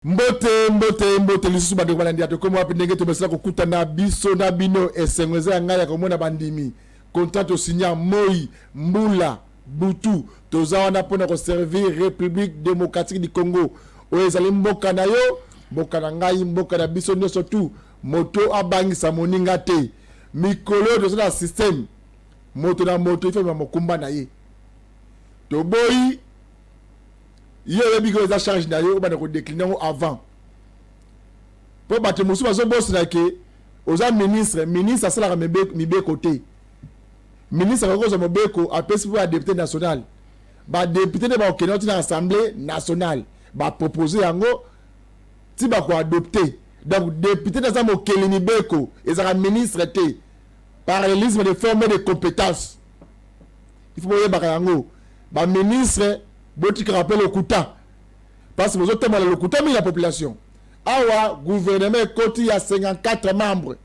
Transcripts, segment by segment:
Mbote, mbote, mbote lisusu bandeko balandi ya Tokomi Wapi. Ndenge tomesana kokutana biso na bino, esengo eza ya ngai ya komona bandimi contrat tosinya moi mbula butu, toza wana mpona koservir République démocratique du Congo oyo ezali mboka na yo, mboka na ngai, mboka na biso nyonso. Tu moto abangisa moninga te. Mikolo oyo toza na système moto na moto ifema mokumba na ye. Toboyi ye, oyebi ke eza charge na yo, obanda kodécliner yango avant, mpo bato mosusu bazobosana ke oza ministre. Ministre asalaka mibeko te. Ministre akoki kozwa mobeko, apesi mpo ya député national. Badéputé nde bakokende ti na Assemblée nationale, bapropose yango ti bakoadopter. Donc député nde aza mokeli mibeko, ezalaka ministre te. Parallélisme de forme de compétence, il faut boyebaka yango. Baministre, botikaka mpe lokuta, parce que bozotambola lokuta mingi na population. Awa gouvernement ekoti ya 54 membres,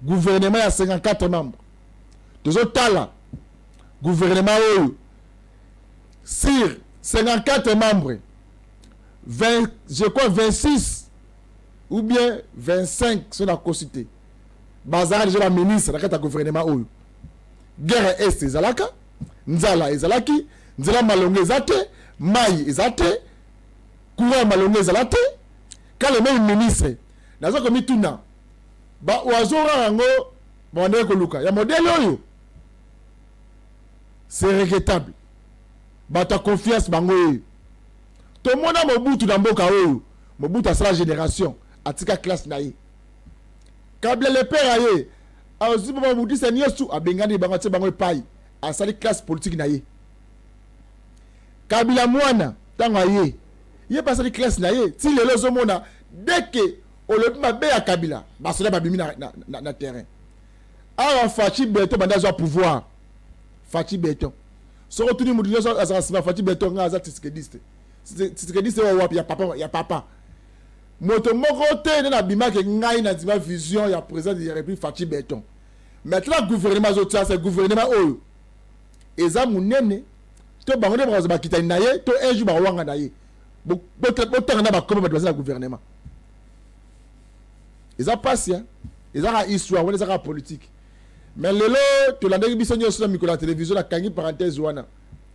gouvernement ya 54 membres. Tozotala gouvernement oyo, sur 54 membres, 20, je crois 26 ou bien 25 so nakosi te, bazalaka déjà baministre na kati ya gouvernement oyo. Guerre Est ezalaka, nzala ezalaki, nzela malongo eza te, mai eza te, courant ya malongo ezala te. Quand même ministre, naza komituna, baoiseau rare yango babandaki koluka ya modèle oyo. C'est regrettable. Bato ya confiance bango oyo tomona Mobutu na mboka oyo. Mobutu asala génération, atika classe na ye. Kabila le père aye, azwi mpo bamobutisa nyonso, abengani bango, atie bango epai, asali classe politique na ye. Kabila mwana, ntango aye, ye mpe asali classe na ye. Ti lelo ozomona, dès que olobi mabe ya Kabila, basoda babimi na terrain. Awa Fatshi Béton, banda azwa pouvoir, Fatshi Béton, soki otuni motu nyonso azalaka nsima Fatshi Béton, ngai aza tshisekediste. Tshisekediste oyo wapi? Ya papa, ya papa moto moko te nde nabimaki. Ngai na ndima vision ya président de la République Fatshi Béton. Maintenant gouvernement azotia, se gouvernement oyo eza monene to bango nde bakozwa bakitani na ye, to un jour bakowanga na ye. Botanga na bakoma bato baza na gouvernement, eza pasi. Eza kaka histoire wana, eza kaka politique. Mais lelo tolandaki biso nyonso na mikolo ya télévision. Nakangi parenthèse wana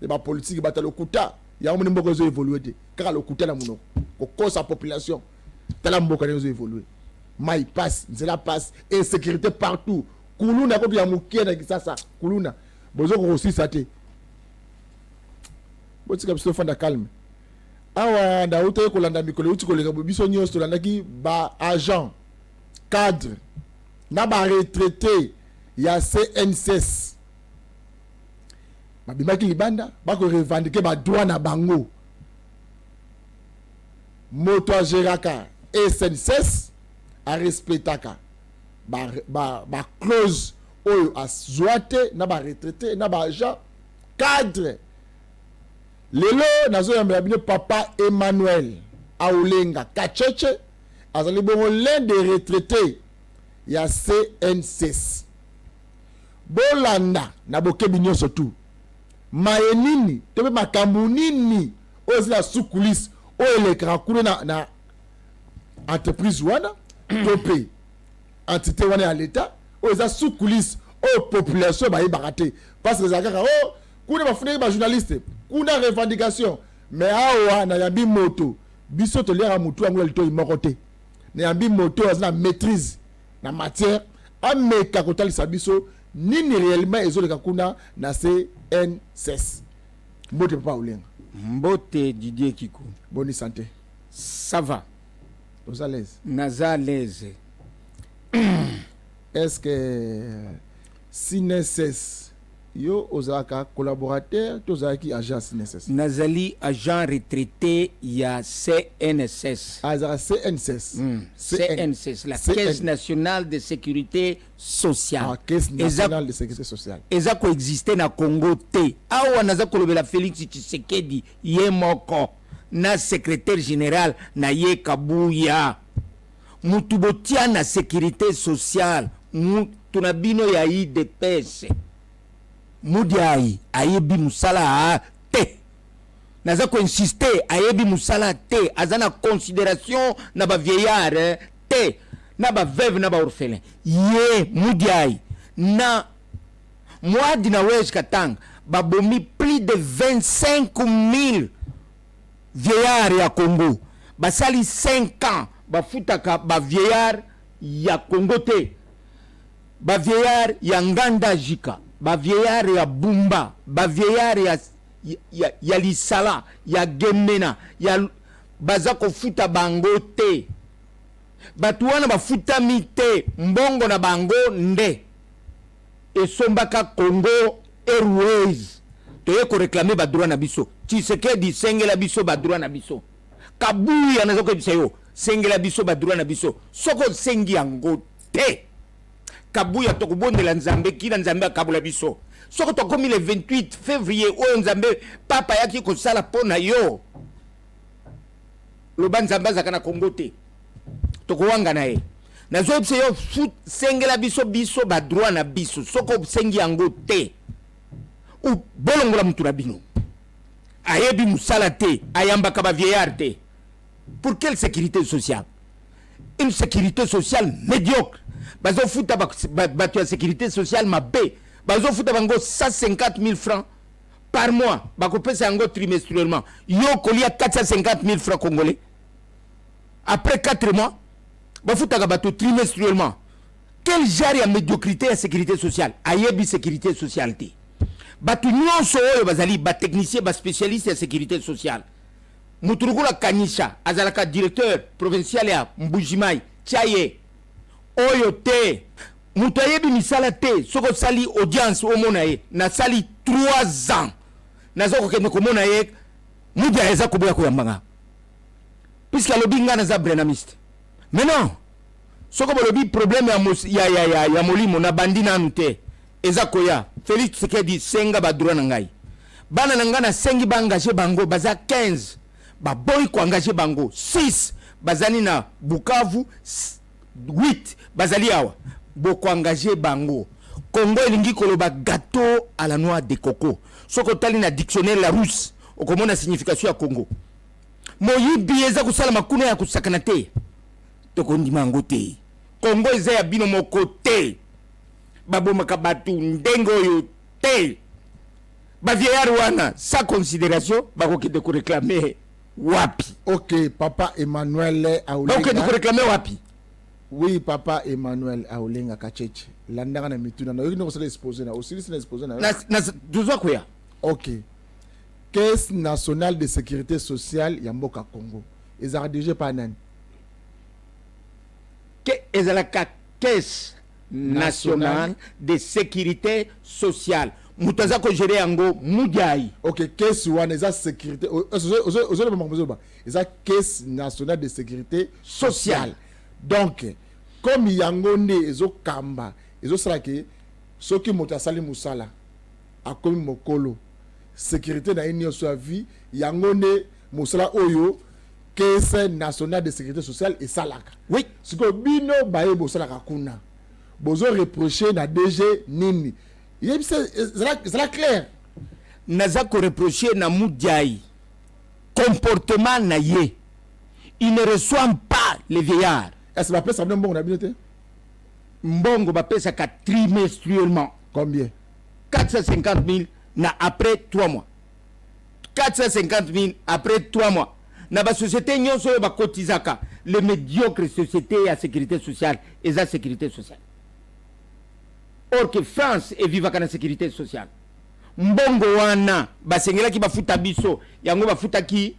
ya bapolitique, bato ya lokuta. Yango moni mboka ezo évoluer te, kaka lokuta na monoko, kokosa population. Tala mboka ndenge ezo évoluer: mai passe, nzela passe, insécurité partout, kuluna koto ya mokie na Kisasa, kuluna bozo kokosisa te. Botika biso tofanda calme. Awa nautaki kolanda mikolo euti koleka, biso nyonso tolandaki baagent cadre na baretraité ya CNSS babimaki libanda, bakorevendiquer badroit na bango. Moto agéraka SNSS arespectaka baclause ba oyo azwa te na baretraité na baagent cadre. Lelo nazoyambela bino papa Emmanuel Aolenga Kacheche, azali bongo l'un des retraités ya CNSS. Bolanda na bokebi nyonso tu maye nini to mpe makambo nini oyo eza na sous-coulisse oyo elekaka kuna na entreprise wana to mpe entité wana ya l'État, oyo eza sous-coulisse, oyo population bayebaka te, parce que ezala kaka o kuna bafundaki bajournaliste kuna revendication. Mais awa nayambi moto, biso toliaka motu yango ya litoi moko te. Nayambi moto aza na maîtrise na matière, ameka kotalisa biso nini réellement ezoleka kuna na CNSS. Mbote, papa Olenga. Mbote, Didier Kiku. Boni santé? Ça va. Oza l'aise? Naza à l'aise. Est ce que CNSS, yo ozalaka collaborateur to ozalaki agent CNSS? Nazali agent retraité ya CNSS. Ah, ezalaka CNSS? CNSS, la CN. Caisse nationale de sécurité sociale. Ah, Caisse nationale de sécurité sociale. Eza koexiste na Congo te. Awa naza kolobela Félix Tshisekedi ye moko na secrétaire général na ye Kabuya. Mutu botia na sécurité sociale, mutu na bino ya UDPS, Mudiai, ayebi mosala te. Naza koinsiste, ayebi mosala te, aza na considération na bavieillard te, na baveuve, na baorphelin. Ye Mudiai na Mwadi na Wej Katanga babomi plus de 25 000 vieillard ya Congo. Basali 5 ans bafutaka bavieillard ya Congo te. Bavieillard ya Nganda Jika, bavieillard ya Bumba, bavieillard ya Lisala, ya Gemena, ya baza kofuta bango te. Bato wana bafutami te, mbongo na bango nde esombaka Congo Airways. Toye koréclamer badroit na biso. Tshisekedi, sengela biso badroit na biso. Kabuya, naza koyebisa yo, sengela biso badroit na biso. Soki osengi yango te, Kabuya, tokobondela Nzambe kina Nzambe akabola biso. Soki tokomi le 28 février oyo Nzambe papa ayaki kosala mpo na yo, loba Nzambe azalaka na Kongo te, tokowanga na ye. Nazoyebisa yo, sengela biso badroit na biso. Soki osengi yango te, bolongola mutu na bino. Ayebi mosala te, ayambaka bavieillard te. Pour quelle sécurité sociale? Une sécurité sociale médiocre. Bazofuta bato ya sécurité sociale mabe. Bazofuta bango 150 000 francs par mois, bakopesa yango trimestriellement. Yo kolia 450 000 francs congolais après 4 mois? Bafutaka bato trimestriellement. Quel genre ya médiocrité ya sécurité sociale? Ayebi sécurité sociale te. Bato nyonso oyo bazali batechnicien, baspécialiste ya sécurité sociale, motu lokola Kanyisha azalaka directeur provincial ya Mbujimai, tia ye. Oyo te, moto ayebi misala te. Soki osali audience, omona ye. Nasali 3 ans naza kokende komona ye. Mudia eza koboya koyambanga puisque alobi ngai naza branhamiste. Mais non, soki bolobi problème ya molimo, nabandi nanu te, eza koya. Félix Tshisekedi, senga badroit na ngai. Bana na ngai nasengi baengage bango, baza 15, baboyi koengage bango. 6 bazali na Bukavu, 8 bazali awa. Bokoengage bango. Congo elingi koloba gâteau à la noix de coco. Soki otali na dictionnaire Larousse, okomona signification ya Congo. Moyibi eza kosalama kuna ya kosakana te, tokondima yango te. Congo eza ya bino moko te. Babomaka bato ndenge oyo te. Bavieillard wana sans considération, bakokende koréclamer wapi? Ok, papa Emmanuel. Bakokende Aolenga. koréclamer wapi? Oui, papa Emmanuel Aolenga Kacheche, landanga na mituna na yoki. Ndenge osala exposé na, osilisi na exposé na yo? Tozwa koya. Ok. Caisse nationale de sécurité sociale ya mboka Congo ezalaka dirigé par nani? Ke ezalaka Caisse nationale de sécurité sociale, moto aza kogérer yango Mudiai. Ok, caisse wana eza sécurité, ozoloba makambo ozoloba, eza Caisse nationale de sécurité sociale. Donc comme yango nde ezokamba, ezosala ke soki moto asali mosala, akomi mokolo, sécurité na ye nyonso ya vie, yango nde mosala oyo Caisse nationale de sécurité sociale esalaka. Oui. Sikoyo bino baye bosalaka kuna, bozo reproche na DG nini? Yebisa, ezala clair. Naza koreproche na Mudiai comportement na ye. Il ne reçoit pas les vieillards. Est ce bapesaka bino mbongo na bino te? Mbongo bapesaka trimestriellement. Combien? 450 000 na après 3 mois, 450 000 après 3 mois. Na basociété nyonso oyo bakotizaka, le médiocre société ya sécurité sociale eza sécurité sociale. Or que France evivaka na sécurité sociale. Mbongo wana basengelaki bafuta biso yango, bafutaki,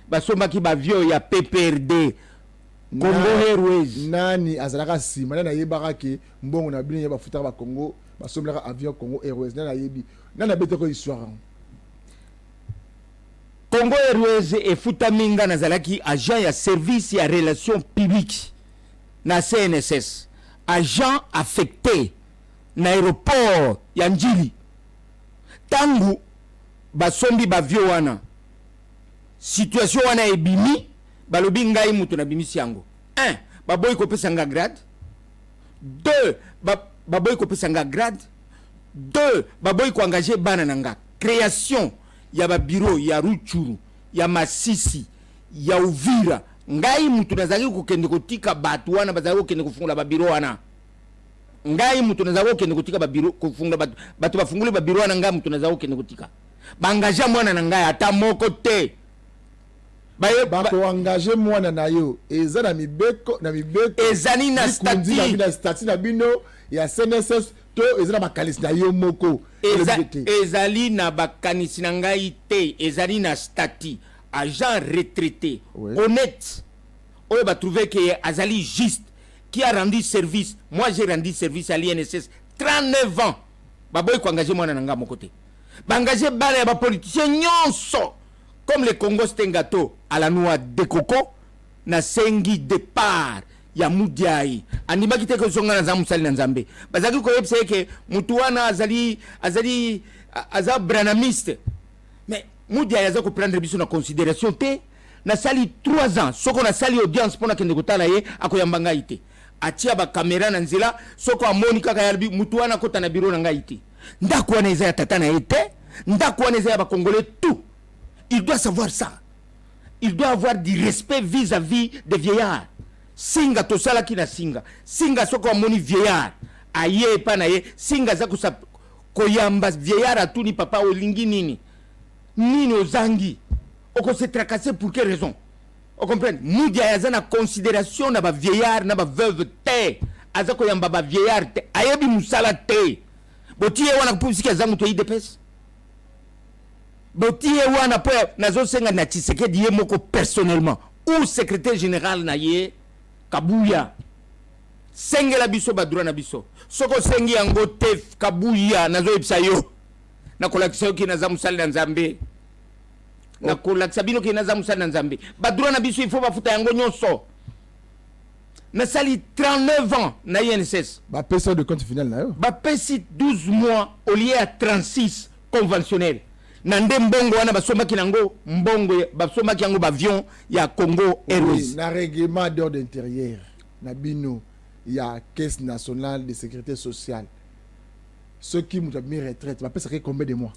basombaki baavion ya PPRD, Congo Airways. Nani azalaka nsima? Nani ayebaka ke mbongo na bino ya bafutaka bacongo, basombelaka avion Congo Airways? Nani ayebi? Nani abetaka histoire yango? Congo Airways efutami, nga nazalaki agent ya service ya relation publique na CNSS, agent affecté na aéroport ya Njili. Ntango basombi baavion wana, situation wana ebimi, balobi ngai moto nabimisi yango. 1, baboyi kopesa nga grade. 2, baboyi kopesa nga grade. 2, baboyi koengage bana na nga. Création ya babureau ya Rutshuru. Ya Masisi, ya Uvira, ngai mutu nazalaki kokende kotika bato wana bazalaki kokende kofungola babureau wana. Ngai mutu nazalaki kokende kotika babureau, kofungola bato, bato bafungoli babureau wana, ngai mutu nazalaki kokende kotika. Baengage mwana na ngai ata moko te. Bakoengage mwana na yo, eza na mibeko, na mibeko. Ezali na statut. Na statut na bino ya CNSS to eza na makanisi na yo moko? Ezali na bakanisi na ngai te, ezali na statut. Agent retraité, honnête, oyo batrouve ke azali juste, qui a rendu service. Moi, j'ai rendu service à l'INSS 39 ans. Baboyi koengage mwana na ngai moko te. Baengage bana ya bapoliticien nyonso. Comme le Congo, c'est un gâteau à la noix de coco, nasengi départ ya Mudiai. Andimaki te kozonga. Naza mosali na Nzambe. Bazalaki koyebisa ye ke mutu wana azali aza branhamiste, mais Mudiai aza koprendre biso na considération te. Nasali 3 ans. Soko nasali audience mpo nakende kotala ye, akoyamba ngai te. Atia bacaméra na nzela. Soko amoni kaka, yalobi mutu wana akota na bureau na ngai te. Ndako wana eza ya tata na ye te, ndako wana eza ya bacongolais tout. Il doit savoir ça, il doit avoir du respect vis-à-vis des vieillards. Singa tosalaki na Singa. Singa, soki amoni vieillard aye epa na ye, Singa aza koyamba vieillard, atuni: "Papa, olingi nini? Nini ozangi? Okose tracasser pour quelle raison?" Ocomprendre? Mudia aza na considération na bavieillard, na baveuve te. Aza koyamba bavieillard te, ayebi mosala te. Botie ye wana mpo siki aza moto ya UDPS. Botie wana mpo nazosenga na Tshisekedi ye moko personnellement ou secrétaire général na ye Kabuya, sengela biso badroit na biso. Soki osengi yango te, Kabuya, nazoyebisa yo, nakolakisa yo ke naza mosali na Nzambe. Nakolakisa bino ke naza mosali na Nzambe. Badroit na biso, il faut bafuta yango nyonso. Nasali 39 ans na INSS. Bapesi de compte final na yo? Bapesi 12 mois au lieu ya 36 conventionnel. Na nde mbongo wana basombaki nango, mbongo basombaki yango baavion ya Congo Airways. Oui, na règlement d'ordre intérieur na bino ya Caisse nationale de sécurité sociale, soki moto abimi retraite, bapesaka combien de mois?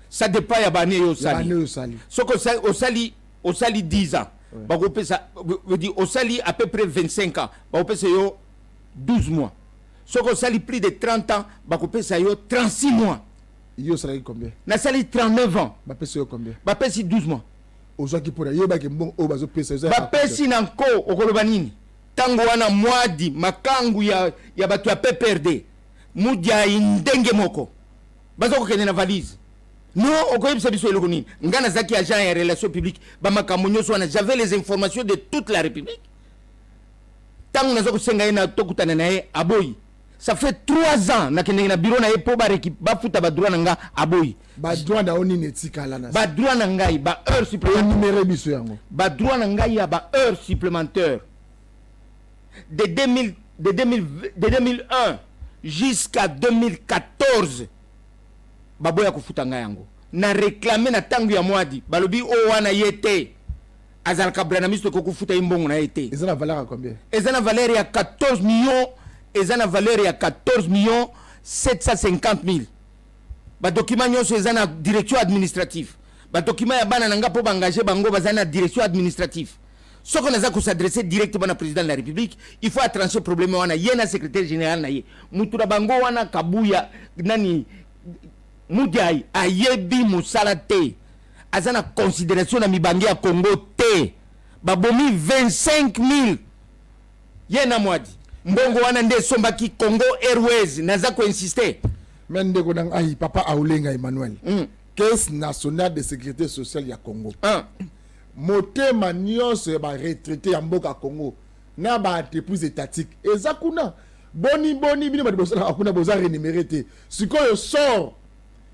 Ça dépend ya baannée oyo osali. Osali. Soki osali 10 ans, bakopesa, veut dire osali à peu près 25 ans, bakopesa yo 12 mois. Soki osali plus de 30 ans, bakopesa yo 36 mois. Yo osalaki combien? Nasali 39 ans. Bapesi yo combien? Bapesi 12 mois. Ozwaki mpona yebaki mbongo oyo bazopesa? Bapesi na nko. Okoloba nini ntango wana Mwadi, makangu ya bato ya PPRD, Mudiai, ndenge moko baza kokende na valise? Non, okoyebisa biso eloko nini? Nga nazalaki agent ya relation publique, bamakambo nyonso wana, j'avais les informations de toute la République. Ntango naza kosenga ye na tokutana na ye, aboyi. Ça fait 3 ans nakendenge na bureau na ye mpo bafuta badroit na nga, aboyi. Badroit na yo nini etikala na? Badroit na ngai, baheure supplémentaire. Énuméré biso yango. Badroit na ngai ya baheure supplémentaire de 2000, de 2000, de 2001 jusqu'à 2014, baboya kofuta ngai yango. Na réclame na ntango ya Mwadi, balobi oyo wana ye te, azalaka branhamiste, tokoki kofuta ye mbongo na ye te. Eza na valeur ya combien? Eza na valeur ya 14 millions, eza na valeur ya 14 millions 750 000. Badocument nyonso eza na direction administrative. Badocument ya bana na nga mpo baengage bango, baza na direction administrative. Soki naza kos'adresse directement na président de la République, il faut atranche problème wana, ye na secrétaire général na ye. Mutu na bango wana, Kabuya, nani, Mudiai, ayebi mosala te, aza na considération na mibange ya Congo te. Babomi 25 000, ye na Mwadi. Mbongo wana nde esombaki Congo Airways. Naza koinsiste. Me ndeko na ngai, papa Aulenga Emmanuel, Caisse nationale de sécurité sociale ya Congo, motema nyonso ya baretraité ya mboka Congo na baentreprise étatique eza kuna. Boni boni bino bato bosalaka kuna, boza rémunéré te? Sikoyo sort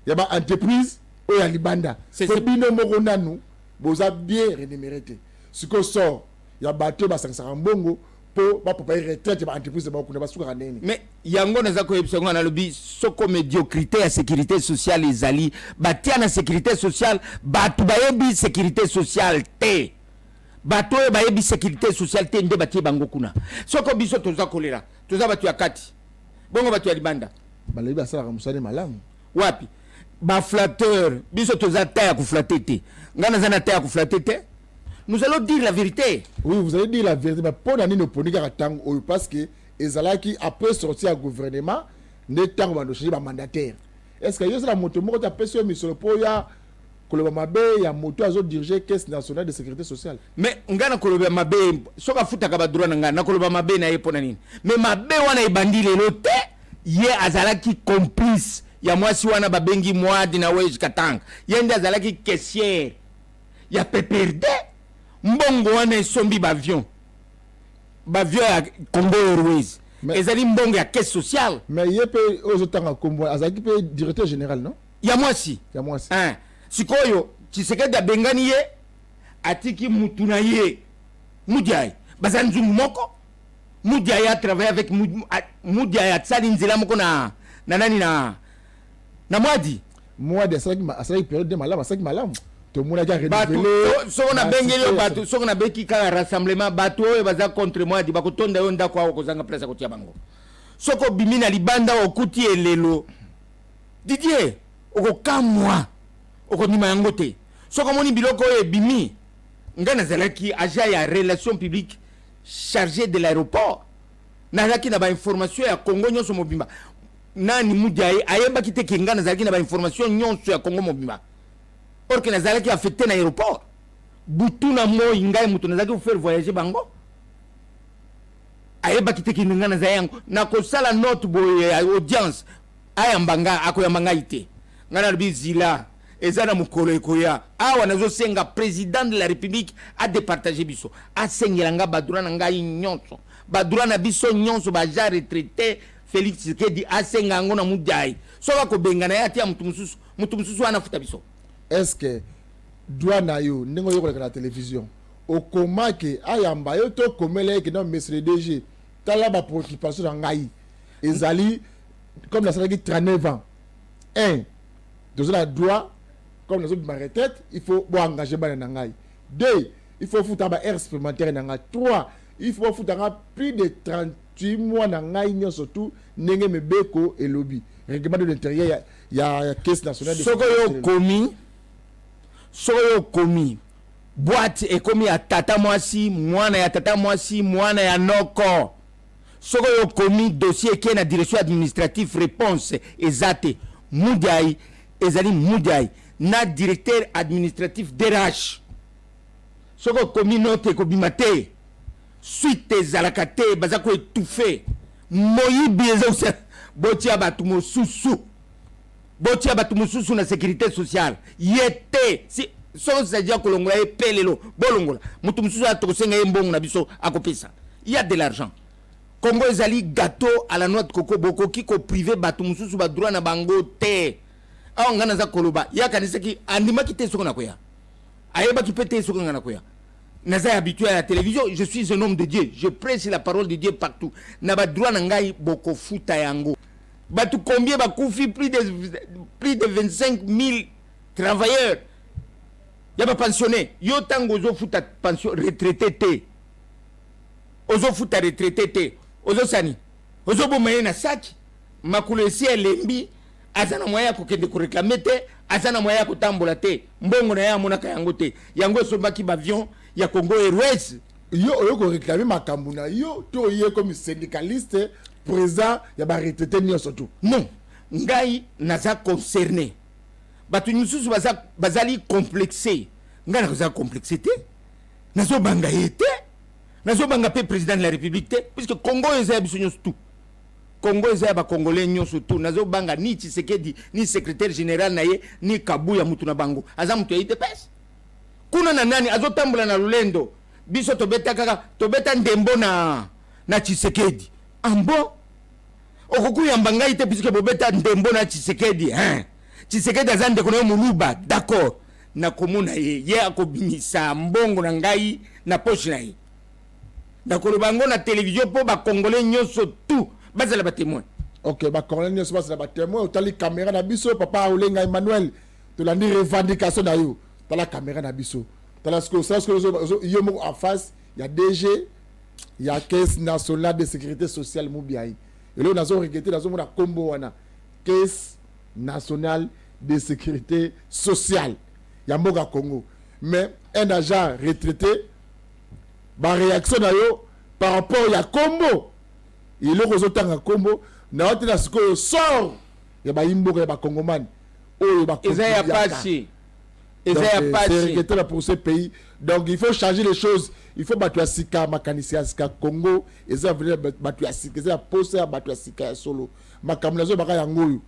ya baentreprise oyo ya libanda, po bino moko nanu boza bien rémunéré te, sikoyo sort ya bato oyo basangisaka mbongo mpo bapréparer retraite ya baentreprise bango kuna, basukaka ndenge? Mais yango naza koyebisa yango. Nalobi soko médiocrité ya sécurité sociale ezali, batia na sécurité sociale bato bayebi sécurité sociale te. Bato oyo bayebi sécurité sociale te nde batie bango kuna. Soko biso toza kolela, toza bato ya kati, bongo bato ya libanda? Balobi basalaka mosala malamu. Wapi? Baflatteur, biso toza ta ya koflatter te. Ngai naza na ta ya koflatter te. Nous allons dire la vérité. Oui, vous allez dire la vérité, mais mpo na nini oponi kaka ntango oyo? Parce que ezalaki après sortie ya gouvernement nde ntango bando changer bamandataire. Est ce que yo ozala moto moko te apesi yo misolo mpo oya koloba mabe ya moto azodirige Caisse nationale de sécurité sociale? Mais ngai nakoloba mabe soki afutaka badroit na ngai, nakoloba mabe na ye mpo na nini? Mais mabe wana ebandi lelo te. Ye azalaki complice ya mwasi wana babengi Mwadi na Wej Katanga. Ye nde azalaki caissière ya PPRD. Mbongo wana esombi baavion, baavion ya Congo Airways. Ezali mbongo ya caisse sociale. Mais ye mpe oyo ozotanga nkombo azalaki mpe directeur général, non? Ya mwasi. Ya mwasi. Hein. Sikoyo Tshisekedi abengani ye, atiki mutu na ye Mudiai, baza nzungu moko. Mudiai a travaillé avec Mudiai, asali nzela moko na nani, na Mwadi. Mwadi asalaki période nde malamu, asalaki malamu, tomonaki. Bato, soko nabengeli yo bato, soko nabeki kaka rassemblement, bato oyo baza contre Mwadi bakotonda yo ndako awa, kozanga place ya kotia bango. Soki obimi na libanda, okuti elelo, Didier, okokamwa, okondima yango te. Soki omoni biloko oyo ebimi, ngai nazalaki agent ya relation publique chargé de l'aéroport, nazalaki na bainformation ya Congo nyonso mobimba. Nani Mudiai ayebaki te ke ngai nazalaki na bainformation nyonso ya Congo mobimba, or ke nazalaki affecté na aéroport butu na moi. Ngai moto nazalaki kofaire voyager bango. Ayebaki te ke ngai nazali yango. Nakosala note boye ya audience, ayamba ngai, akoyamba ngai te. Ngai nalobi zila, eza na mokolo ekoya. Awa nazosenga président de la République adépartage biso, asengela nga badroit na ngai nyonso, badroit na biso nyonso baagent retraité. Félix Tshisekedi asenga yango na Mudiai. Soki akobengana ye, atia motu mosusu, motu mosusu wana afuta biso. Est ce que droit na yo, ndenge oyokoleka na télévision, okomake ayamba yo to okomela ye ke non, monsieur le DG, tala bapréoccupation na ngai ezali comme nasalaki 39 ans, un, toza na droit, comme nazobima retraite, il faut boengage bana na ngai; deux, il faut futa ba heure supplémentaire na ngai; trois, il faut bofuta nga plus de 38 mois na ngai nyonso tu ndenge mibeko elobi, règlement de l'intérieur ya caisse nationale de Soki oyo okomi, soki oyo okomi boîte ekomi ya tata mwasi, mwana ya tata mwasi, mwana ya noko, soki oyo okomi dossier eke na direction administrative, réponse eza te. Mudiai ezali Mudiai na directeur administratif DRH. Soki okomi note, ekobima te, suite ezalaka te. Baza koétouffe moyibi. Eza botia bato mosusu, botia bato mosusu na sécurité sociale. Ye te. Si soki sadi akolongola ye mpe lelo, bolongola moto mosusu aya, tokosenga ye mbongo na biso, akopesa. Il y a de l'argent. Congo ezali gâteau à la noix de coco. Bokoki kopriver bato mosusu badroit na bango te. Awa ngai naza koloba, ye akanisaki, andimaki te soki nakoya, ayebaki mpe te soki ngai nakoya. Naza habitué à la télévision. Je suis un homme de Dieu, je prêche la parole de Dieu partout. Na badroit na ngai, bokofuta yango. Bato combien bakufi? Plus de 25 000 travailleurs ya bapensionné. Yo ntango ozofuta pension retraité te, ozofuta retraité te, ozosani, ozoboma ye na saki makolo, esi elembi, aza na moyen ya kokende koréclamer te, aza na moyen ya kotambola te. Mbongo na ye amonaka yango te. Yango esombaki baavion ya Congo Airways. Yo oyo koréclamer makambo na yo to oye comme syndicaliste, président ya baretraité nyonso tu? Non, ngai naza concerné. Bato misusu bazali complexe. Ngai nakozala complexe te, nazobanga ye te, nazobanga mpe président de la République te, puisque Congo oyo eza ya biso nyonso tu. Congo eza ya bacongolais nyonso tu. Nazobanga ni Tshisekedi, ni secrétaire général na ye, ni Kabuya, mutu na bango aza mutu ya UDPS kuna na nani azotambola na lolendo. Biso tobeta kaka, tobeta ndembo na Tshisekedi ambo okokuyamba ngai te, puisque bobeta ndembo na Tshisekedi, hein? Tshisekedi aza ndeko na yo moluba, d'accord. Nakomona ye, ye akobimisa mbongo na ngai na poche na ye. Nakoloba yango na télévision mpo bacongolais nyonso tu bazala batémoin. Ok, bacongolais nyonso bazala batémoin. Otali caméra na biso, papa Olenga Emmanuel, tolandi revendication na yo. Tala caméra na biso, tala sikoyo, sala sikoyo yo moko en face ya DG ya Caisse nationale de sécurité sociale Mubiai. Eloko nazo regretter, nazomona nkombo wana, Caisse nationale. de sécurité sociale ya mboka Congo. Mais un agent retraité, ba réaction na yo par rapport ya kombo eloko ozotanga kombo na yo te na sikoyo sort ya bayimboka ya bakongomani oyo eza ya pasi, eza ya pasi. C'est regrettable pour ce pays. Donc il faut changer les choses, il faut bato ya sika, makanisi ya sika. Congo eza bato ya sika, eza ya posa ya bato ya sika ya solo. Makambo nazobaka yango oyo,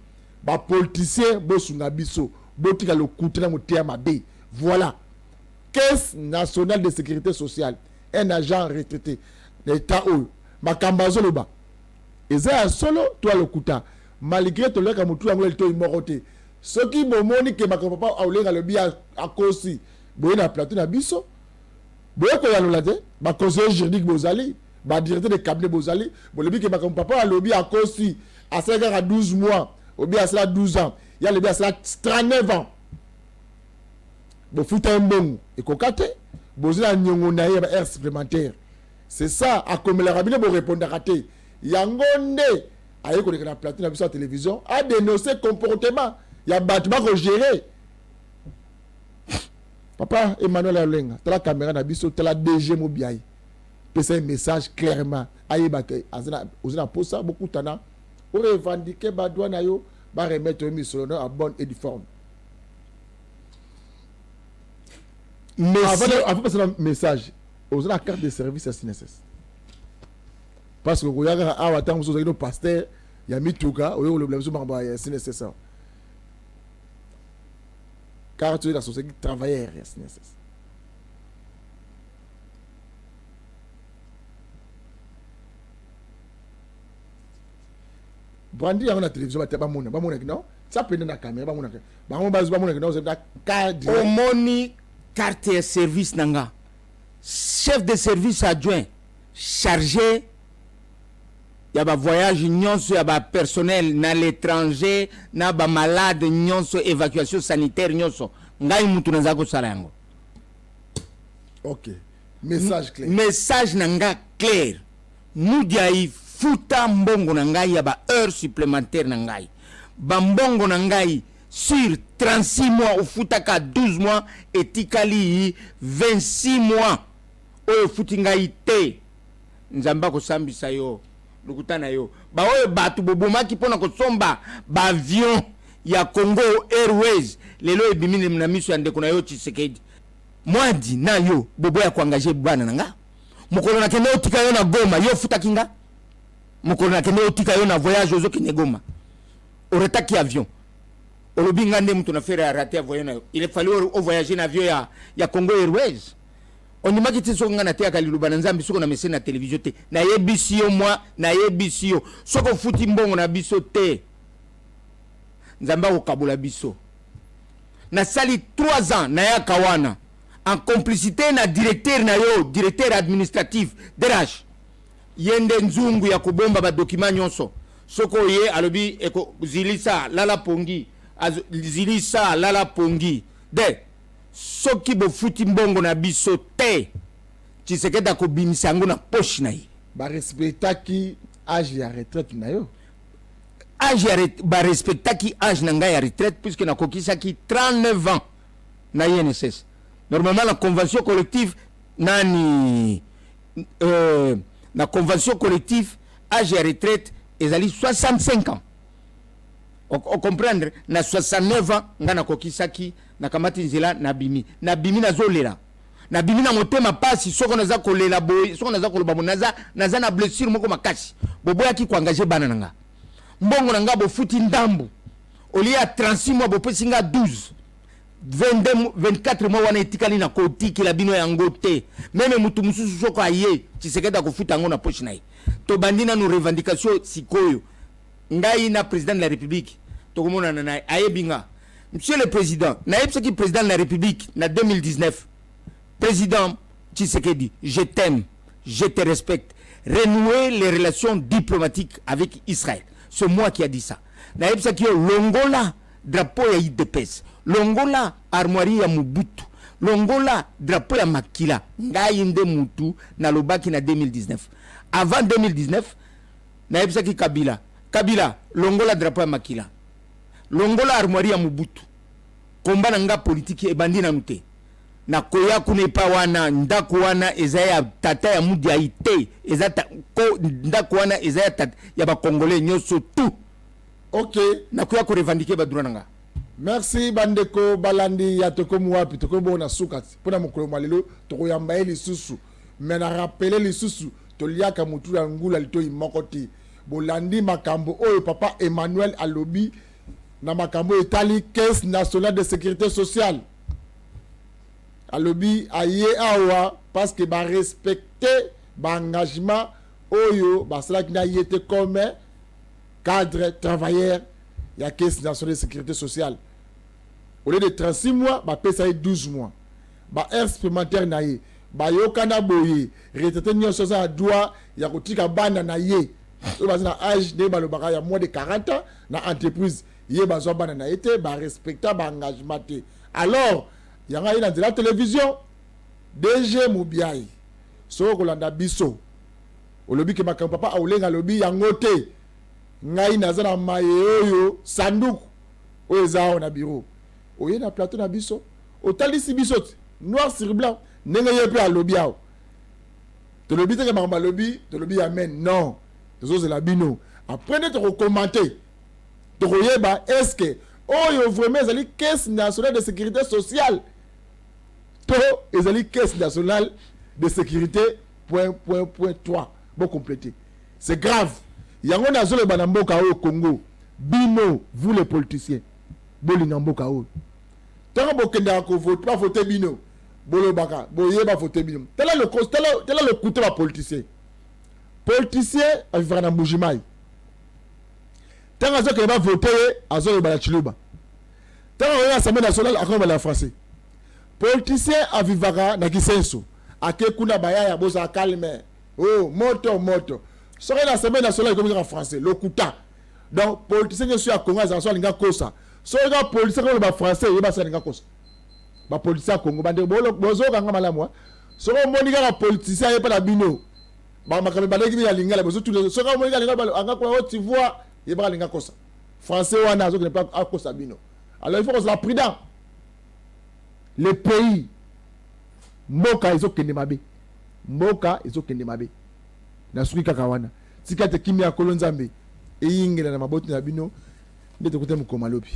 bapoliticien bosunga biso, botika lokuta na moteya mabe. Voilà, Caisse nationale de sécurité sociale, un agent retraité na état oyo, makambo azoloba eza ya solo to ya lokuta? Malgré toleka motu yango elitoi moko te. Soki bomoni ke makambo papa Olenga alobi akosi, boye na plateau na biso, boye koyanola te. Baconseiller juridique bozali, badirecteur de cabinet bozali, bolobi ke makambo papa alobi akosi. Asala kaka 12 mois, obi asala 12 ans, ye alobi asala 39 ans. Bofuta ye mbongo ekoka te, bozwi na niongo na ye ya ba heure supplémentaire. C'est ça akomelaka bino, borépondaka te. Yango nde aye koleka na plateau na biso ya télévision, adénonce comportement ya bato bakogérer. Papa Emmanuel Alenga, tala caméra na biso, tala DG Mobiai, pesa ye message clairement, ayebaka oza na posa bokutana, orevendique badroit na yo, baremettre yo misolo na en bonne et due forme. Avant pesa na message, oza na carte de service ya CNSS? Parce que koya kaka awa, ntango mosusu ozalaki no pasteur ya mituka, oyo kolobela biso makambo ya CNSS awa. Carte oyo na société travailleur ya CNSS. Brandi yango na télévision, bato bamona, bamonaki non, tia pene na caméra, bamonaki bango, bamonaki non, ozali na cadre. Omoni carte ya service na nga, chef de service adjoint chargé ya bavoyage nyonso ya bapersonnel na l'étranger, na bamalade nyonso, évacuation sanitaire nyonso, ngai mutu naza kosala yango. Ok, message clair. Message na nga clair: Mudiai, futa mbongo na ngai ya baheure supplémentaire na ngai, bambongo na ngai sur 36 mois. Ofutaka 12 mois, etikali 26 mois oyo ofuti ngai te. Nzambe akosambisa yo lokuta na yo. Baoyo bato bobomaki mpona kosomba baavion ya Congo Airways, lelo ebimi na miso ya ndeko na yo Tshisekedi. Mwadi na yo boboya koengager bana na nga. Mokolo nakende otika yo na Goma, yo ofutaki nga. Mokolo nakende otika yo na voyage, ozokende Goma, orataki avion, olobi nga nde moto na faire ya rater avion na yo. Il fallait ovoyage na avion ya Congo Airways. Ondimaki ti. Soki nga nateyaka liloba na Nzambe, soki na mese na télévision te, nayebisi yo mwa, nayebisi yo, soki ofuti mbongo na biso te, Nzambe akokabola biso. Nasali 3 ans nayaka wana en complicité na directeur na yo, directeur administratif DRH. Ye nde nzungu ya kobomba badocument nyonso. Soki oye, alobi eko zilisa lala pongi, zilisa lala pongi de. Soki bofuti mbongo na biso te, Tshisekedi akobimisa yango na poche na ye. Barespectaki age ya retraite na yo? Age ya barespectaki age na ngai ya retraite, puisque nakokisaki 39 ans na INSS. Normalement na convention collective nani, na convention collective, age ya retraite ezali 65 ans. Ocomprendre, na 69 ans ngai nakokisaki. Nakamati nzela, nabimi, nabimi, nazolela, nabimi na motema pasi. Soko naza kolela boye, soko naza koloba boye, naza na blessure moko makasi. Boboyaki koengager bana na nga. Mbongo na nga bofuti ndambu, olie ya 36 mois, bopesi nga 12, 22, 24 mois wana etikali, na kotikela bino yango te. Même mutu mosusu soko aye, Tshisekedi akofuta yango na poche na ye. Tobandi nanu revendication sikoyo. Ngai na président de la République tokomonana na ye, ayebi nga. Monsieur le président, nayebisaki président de la République na 2019: président Tshisekedi, je t'aime, je te respecte, renouer les relations diplomatiques avec Israël. C'est moi qui a dit ça. Nayebisaki yo, longola drapeau ya UDPS, longola armoirie ya Mobutu, longola drapeau ya makila. Ngai nde mutu nalobaki na 2019. Avant 2019, nayebisaki Kabila: Kabila, longola drapeau ya makila. Longola armoirie ya Mobutu, komba na nga politiki ebandi nanu te. Nakoya kuna epa wana, ndako wana eza ya tata ya Mudiai te, eza ta, ko, ndako wana eza ya tata ya bacongolais nyonso tout. Nakoya korevendiquer badroit na nga. Merci bandeko balandi ya Tokomi Wapi. Tokomi bongo na suka mpona mokolo mwa lelo. Tokoyamba ye lisusu, me na rappeler lisusu, toliaka motu ya ngula litoi moko te. Bolandi makambo oyo papa Emmanuel alobi na makambo oyo etali Caisse nationale de sécurité sociale. Alobi aye awa parce que barespecte baengagement oyo basalaki na ye te comme cadre travailleur ya Caisse nationale de sécurité sociale. Au lieu de 36 mois, bapesa ye 12 mois, baheure supplémentaire na ye bayokana boye. Retraité nyonso aza na droit ya kotika bana na ye oyo baza na age, ndenge balobaka, ya moins de 40 ans na entreprise. Ye bazwa bana na ye te, barespecta baengagement te. Alors yango aye na nzela ya télévision. DG Mobiai, soki okolanda biso, olobi ke makambo papa Aulenga alobi yango te. Ngai naza na maye oyo, sanduku oyo eza awa na bureau. Oye na plateau na biso, otalisi biso te noir sur blanc ndenge ye mpe alobi awa. Tolobi teke makambo alobi, tolobi amen? Non, tozozela bino. Après nde tokocommenter, tokoyeba est ce que oyo vraiment ezali Caisse nationale de sécurité sociale to ezali Caisse nationale de sécurité point point point 3. Bocompléter, c'est grave. Yango nazoloba na mboka oyo Congo, bino, vous les politiciens, bolinga mboka oyo. Ntango bokendaka kovote, bavote bino, bolobaka boye, bavote bino. Tala lokuta bapoliticien. Politicien avivaka na Mbujimai. Ntango azokende bavote ye, azoloba na Tshiluba. Ntango akoya Assemblée nationale, akoloba na français. Politicien avivaka na Kisenso, ake kuna, bayaya bozala calme, oh moto moto. Soki na Assemblée nationale, ekomi kaka français, lokuta. Donc politicien nyonso ya Congo azala so alinga kosa. Soki kaka politicien koloba français, yeba so alinga kosa. Bapoliticien ya Congo, bandeko, bozokanga malamu. Soki omoni kaka politicien aye mpa na bino, makambo ebandaki bino ya lingala, bozotuna. Soki omoni kaka alinga anga kuna, o tu vois, yebaka alinga kosa. Français wana azokende mpe akosa bino. Alors il faut kozala prudent. Le pays, mboka ezokende mabe, mboka ezokende mabe. Nasuki kaka wana. Tika te kimia ya Nkolo Nzambe eyingela na maboti na bino. Nde tokuta mokoma lobi.